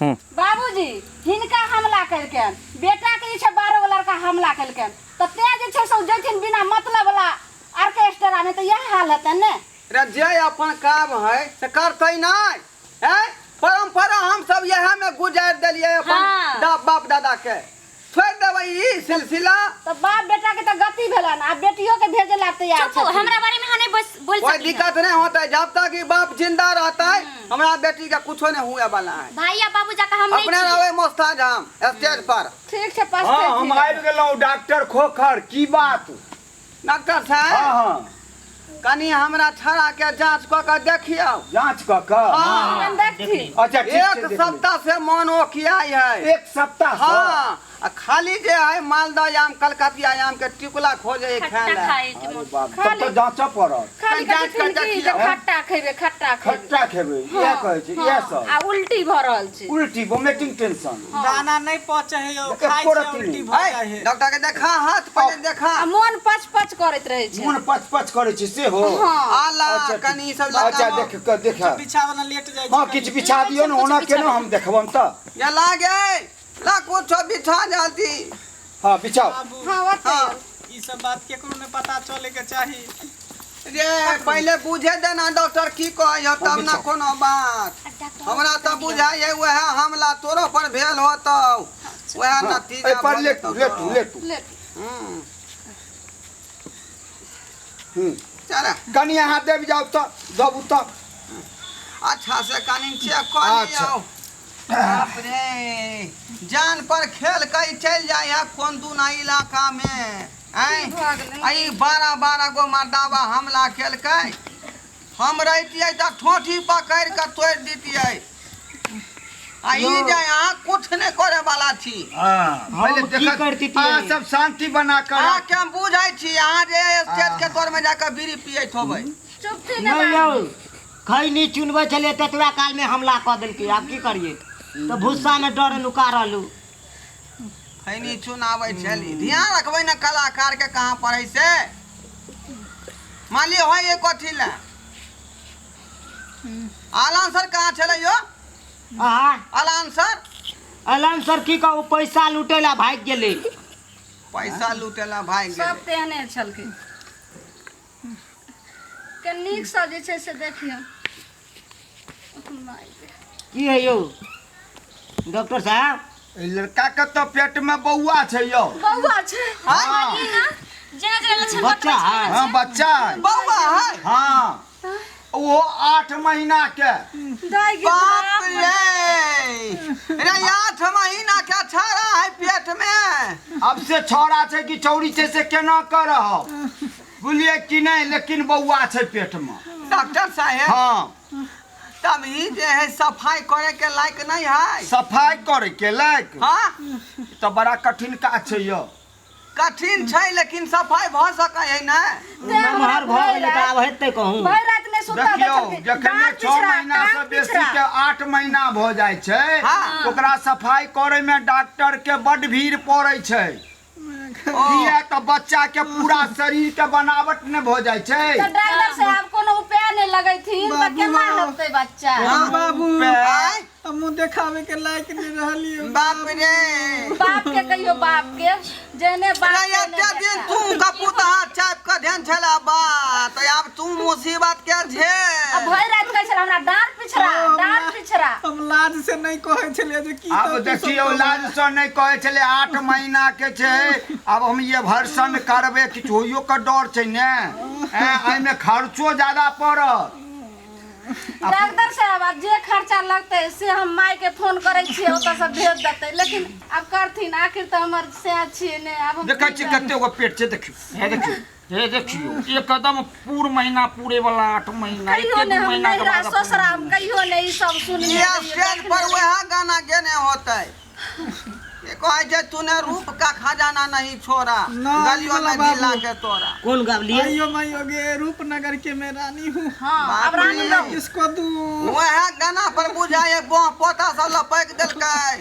बाबूजी हिनका हमला केलकनि, बेटाके जे छै 12 गो लड़का हमला केलकनि, तऽ तें जे छै से ओ जैथिन बिना मतलब वाला ऑर्केस्ट्रामे तऽ इएह हाल हेतनि ने। रे जे अपन काम है से करतै नहि हैं। परंपरा हम सब इएह में गुजारि देलियै अपन बाप दादा के, छोड़ि देबै ई सिलसिला। तऽ बाप बेटा के तऽ गति भेलनि, आब बेटियो के भेजे ला तैयार चुप, छथिन। हमरा बारे में अहाँ नहीं बोल कोई सकली हँ। दिक्कत नहीं होता है, जब तक ई बाप जिंदा रहता है हमरा बेटी के कुछो नहीं हुए वाला है। भाई या बाबू जाके हम नहीं अपने छियै। रहबै मोस्ताज हम स्टेज पर। ठीक छै, पछतै हाँ, हम छी। आबि गेलहुँ डॉक्टर खोखर, की बात? डॉक्टर साहब। हाँ हाँ। कनी हमरा छड़ा के जांच कऽ के देखियौ। जांच कऽ के? हाँ। हम देखती। अच्छा ठीक छै, एक देख लेब। सप्ताह से मन ओकियाई है। एक सप्ताह से? हाँ, आ खाली जे है मालदह आम कलकतिया आम के टिकुला खोजे है खट्टा खाए ला। खाए के अरे मन। बाप, तब तऽ जांचऽ पड़त। खाली जांच कहै कऽ छथिन कि देखियौ। जे खट्टा खेबै, खट्टा खेबै। खट्टा खेबै, इएह कहै छै, इएह सब। आ उल्टी भऽ रहल छै। उल्टी, वोमिटिंग टेंशन। दाना नहीं पचे है यौ, एको खाइ छै रत्ती उल्टी नहि। भऽ जाइ है। डॉक्टर के देखा, हाथ पहिले देखा। आ मोन पच पच करैत रहै छै। मोन पच पच करै छै सेहो? हाँ। आला अच्छा, ठीक। कनी सब अच्छा लगाओ। देख कऽ देख। बिछावना लेट जाइ छै। हाँ, किछु बिछा दियौ ने, ओना केना हम देखबनि तऽ। ये लागे ला कुछो बिछा जल्दी। हाँ बिछाओ। बाबू, हाँ, ओतै। हाँ। ई सब बात केकरो नहीं पता चले के चाही। रे पहिले बुझे देना डॉक्टर की कहै हो तब ना बिछाओ। कोनो बात। हमरा तऽ बुझाइ है वएह हमला तोरो पर भेल होतौ, वएह हाँ, नतीजा एहि पर भऽ लेटू जेतौ लेटू तोरो। लेटू। लेट। हम्म, हम्म। चल कनि अहाँ देब जाउ तऽ, दबू तऽ। अच्छा से कनि चेक कऽ अच्छा। लियौ। बाप रे, जान पर खेल कई चलि जाइ है कोन दूना इलाका में। आँय, भऽ गेलै। आ ई 12 12 गो मर्दाबा हमला केलकै। हम रहितियै तऽ ठोठी पकड़ि कऽ तोड़ि दितियै। आ ई जे अहाँ कुछ नहि करे वाला छी। हाँ, पहिले हम की देखत करतियै? अहाँ सब शांति बना कर अहाँके हम बुझै छी, अहाँ जे स्टेज के तोर में जाकऽ बीड़ी पियैत होबै। चुपती ने नहीं यौ, बाबू। खैनी चुनबै छलियै ततबा काल में हमला कऽ देलकै, आब की करियै? तऽ भुस्सा में डर नुका रहलू। खैनी चुनाबै छली, ध्यान रखबै ने कलाकार के कहाँ पड़ै से। मान लियौ है कथी लए आलान सर कहाँ छलै यौ? आहा। आलान सर? अलन सर की कहू, पैसा लूटे ला भागि गेलै। पैसा लूटे ला भागि सब गेलै। तेहने छलखिन। के नीकसँ जे छै से देखियौ। की है यौ डॉक्टर साहब? एहि लड़का के तऽ पेट में बौआ छै यौ। बौआ छै? हाँ। जेना जेना लक्षण बच्चा बतबै है। हाँ, बच्चा है। बौआ है? हाँ, वो 8 महीना के। दाइ गे। बाप रे रे, 8 महीना के छाड़ा है पेट में। अब से छौड़ा छै कि चौरी छै से केना करब, बुझलियै कि नहि, लेकिन बौआ छै पेट में। डॉक्टर साहेब। हाँ। तब ई जे है सफाई करे के लायक नहीं है। सफाई करे के लायक? हाँ। ई तऽ बड़ा कठिन काज छै यौ। कठिन छै लेकिन सफाई भऽ सकै है ने। नमहर भऽ गेलै तऽ आब हेतै कहूँ। भरि राति नहि सुतल देखियौ, छलखिन। जखने डाँर 6 पिछड़ा, महीना से टाँग बेसी पिछड़ा। के 8 महीना भऽ जाइ छै, हाँ। ओकरा सफाई करे में डॉक्टर के बड भीड़ पड़ै छै। किया तऽ बच्चा के पूरा शरीर के बनावट नहि भऽ जाइ छै। तऽ डॉक्टर साहब कोनो उपाय नहि लगैथिन तऽ बाबू केना हौ। हेतै बच्चा? हाँ। बाबू, आँय? हम मुँह देखावे के लायक नहीं रहलियो। बाप रे। बाप के कहियो, बाप के जेहने बाप रे तेहने एते दिन बेटा। तू कपूता चाप के ध्यान छला बात, आब तू मुसीबत के आ झेल। भरि राति कहै छल हमरा डाँर पिछड़ा, डाँर पिछड़ा। हम लाज से नहीं कहै छलियै जे की आब तऽ तू सब देखियौ, कहबै। लाज से नहि कहै छलै, 8 महीना के छै, आब हम ये भर्सन करबै, किछु होइयो के डर छै ने। एहिमे खर्चो ज्यादा पड़त। डॉक्टर साहब, आब जे खर्चा लगतै से हम माय के फोन करै छियै, ओतऽ से भेज देतै, लेकिन आब करथिन, आखिर तऽ हमर सएह छियै ने। आब हम देखै की छियै करी? कते गो पेट छै, देखियौ, हे देखियौ, हे देखियौ, एकदम पूर महीना पूरे वाला 8 महीना, कहियो एके ने दू हम महीना के नैहरा बाद ससुरा हम कहियो ने ई सब सुनने ये रहियै, स्टेज पर देखने वएह गाना गेने होतै। ये कहै छै तूने रूप का खजाना नहीं छोड़ा, ना, गलियों वाला में बाबू। दिला के तोड़ा। कोन गाबलियै? आइयो माइयो गे, रूपनगर के मैं रानी हूँ। हाँ, आब रानी मैं लोग किसको दूँ? वएह गाना पर बुझाय बोह पोता सब लपकि देलकै।